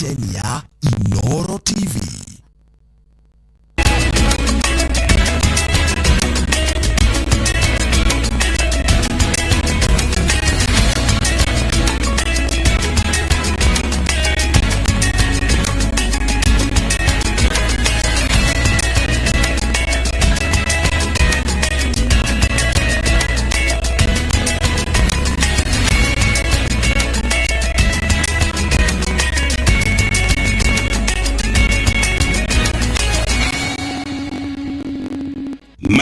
Ceceni ya Inooro TV.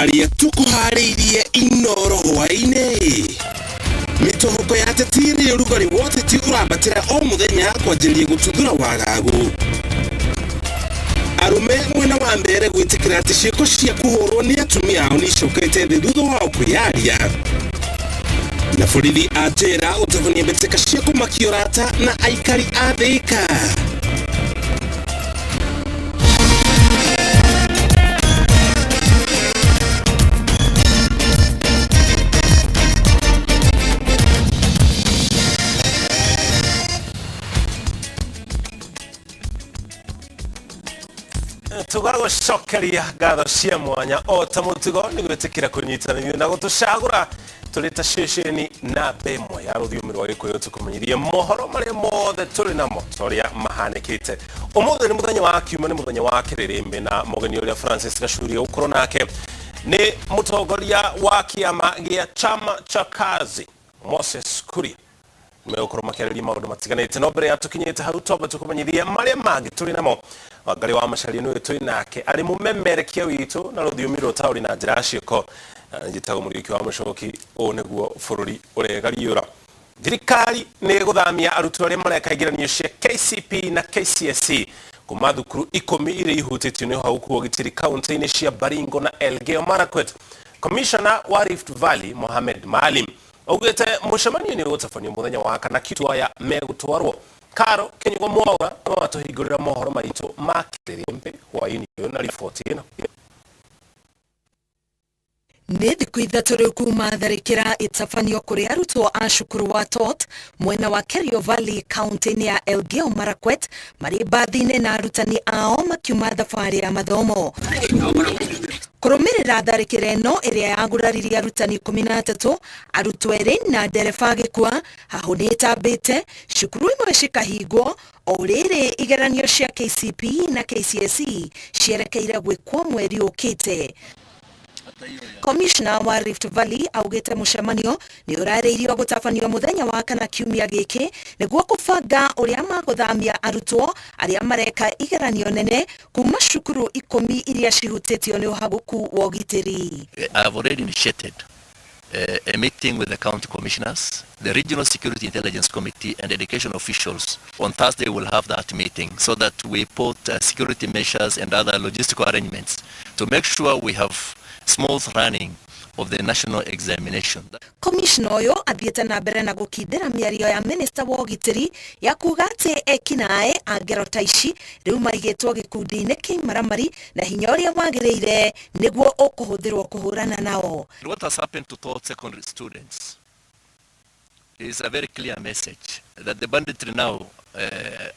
Marĩa tũkũharĩirie Inooro hwaĩ-inĩ. Mĩtohoko ya ateti nĩ ũrugarĩ wa ũteti ũrambatĩra o mũthenya kwanjĩrĩria gũtuthũra wagagu. Arũme mwena wa mbere gwĩtĩkĩra atĩ ciĩko cia kũhũrwo nĩ atumia ao nĩ icokete thĩ thutha wao kwĩyaria. Na borithi a njera gũtabania mbĩtĩka cia kũmakia ũrata na aikari a Thika. Tũgagũcokeria ngatho cia mwanya o ta mũtugo nĩ gwĩtĩkĩra kũnyitanĩria na gũtũcagũra tũrĩ ta ceceni namba ĩmwe ya rũthiomi rwa gĩkũyũ tũkũmenyithie mohoro marĩa mothe tũrĩ namo ta ũrĩa mahanĩkĩte. Ũmũthĩ nĩ mũthenya wa kiuma, nĩ mũthenya wa kĩrĩrĩmbĩ, na mũgeni ũrĩa Francis Gachuri egũkorwo nake nĩ mũtongoria wa kĩama gĩa Chama cha Kazi Moses Kuria. Megũkorwo makĩarĩria maũndũ matiganĩte, no mbere ya tũkinyĩte hau twambe tũkũmenyithie marĩa mangĩ tũrĩ namo. Wangarĩ wa Macharia nĩwe twĩ nake arĩ mũmemerekia witũ na rũthiomi rwa ũtaũri na njĩra ya ciĩko. Na njĩtagwo Mũriũki wa Mũcoki. Ũũ nĩguo bũrũri ũregariũra. Thirikari nĩ ĩgũthamia arutwo arĩa mareka igeranio cia KCP na KCSE kuma thukuru 10 iria ihutĩtio nĩ ũhagũku wa ũgitĩri kaunti-inĩ cia Baringo na Elgeyo Marakwet. Commissioner wa Rift Valley Mohamed Maalim augĩte mũcemanio nĩ ũgũtabanio mũthenya wa kana kitua aya megũtwarwo. Karo Kĩnyugo Mwaura nĩwe watũhingũrĩra mohoro maitũ ma kĩrĩrĩmbĩ hwaĩ-inĩ ũyũ na riboti ĩno. Nĩ thikũ ithatũ rĩu kuma tharĩkĩra ĩtabanio kũrĩ arutwo a cukuru wa Tot mwena wa Kerio Valley kaunti-inĩ ya Elgeyo Marakwet marĩ mbathi-inĩ na arutani ao makiuma thabarĩ ya mathomo. Kũrũmĩrĩra tharĩkĩra ĩno ĩrĩa yaguraririe arutani 13, arutwo erĩ na ndereba agĩkua, hahũ nĩ ĩtambĩte, cukuru imwe cikahingwo, o rĩrĩ igeranio cia KCPE na KCSE cierekeire gwĩkwo mweri ũkĩte. Commissioner wa Rift Valley augĩte mũcemanio nĩ ũrarĩirio gũtabanio mũthenya wa kana kiumia gĩkĩ nĩguo kũbanga ũrĩa magũthamia arutwo arĩa mareka igeranio nene kuma cukuru 10 iria cihutĩtio nĩ ũhagũku wa ũgitĩri. I have already initiated a meeting with the county commissioners, the Regional Security Intelligence Committee and education officials. On Thursday we'll have that meeting so that we put security measures and other logistical arrangements to make sure we have smooth running of the national examination. Commissioner ũyũ athiĩte na mbere na gũkindĩra mĩario ya minister wa ũgitĩri ya kuga atĩ ekinaĩ a ngero ta ici rĩu maigĩtwo gĩkundi-inĩ kĩimaramari na hinya ũrĩa wagĩrĩire nĩguo ũkũhũthĩrwo kũhũrana nao. What has happened to Tot secondary students is a very clear message that the banditry now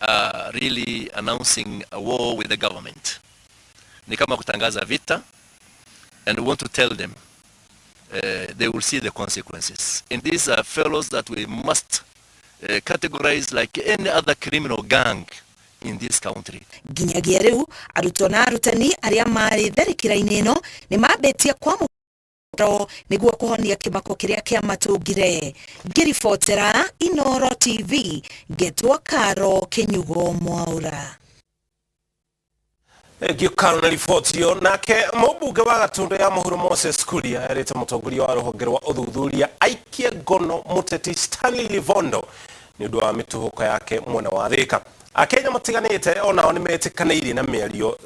are really announcing a war with the government. Ni kama kutangaza vita, and we want to tell them they will see the consequences. And these are fellows that we must categorize like any other criminal gang in this country. Nginyagia rĩu arutwo na arutani arĩa marĩ tharĩkĩra-inĩ ĩno nĩ mambĩtie kwamũkĩra nĩguo kũhonia kĩmako kĩrĩa kĩamatũngire. Ngĩribotera Inooro TV, ngetwo Karo Kĩnyugo Mwaura. Thengiũ Karo na riboti ĩyo. Nake mũmbunge wa Gatũndũ ya Mũhuro Moses Kuria erĩte mũtongoria wa rũhonge rwa ũthuthuria aikie ngono mũteti Stanley Livondo nĩ ũndũ wa mĩtũhũko yake mwena wa Thika. Akenya matiganĩte onao nĩ metĩkanĩirie na mĩario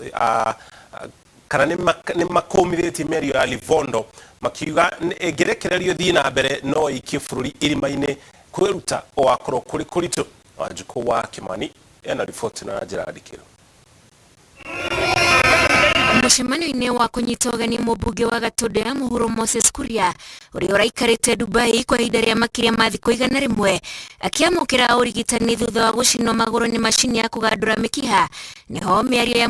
kana nĩ makũmithĩtie mĩario ya Livondo makiuga ĩngĩrekererio ĩthiĩ na mbere no ĩikie bũrũri irima-inĩ kwĩruta gũgakorwo kũrĩ kũritũ. Wanjikũ wa Kĩmani ena riboti na njĩra ndikĩru. Mũcemanio-inĩ wa kũnyita ũgeni mũmbunge wa Gatũndũ ya Mũhuro Moses Kuria, ũrĩa ũraikarĩte Dubai kwa ihinda rĩa makĩria ma thikũ 100 akĩamũkĩra ũrigitani thutha wa gũcinwo magũrũ nĩ macini ya kũgandũra mĩkiha, nĩho mĩario ya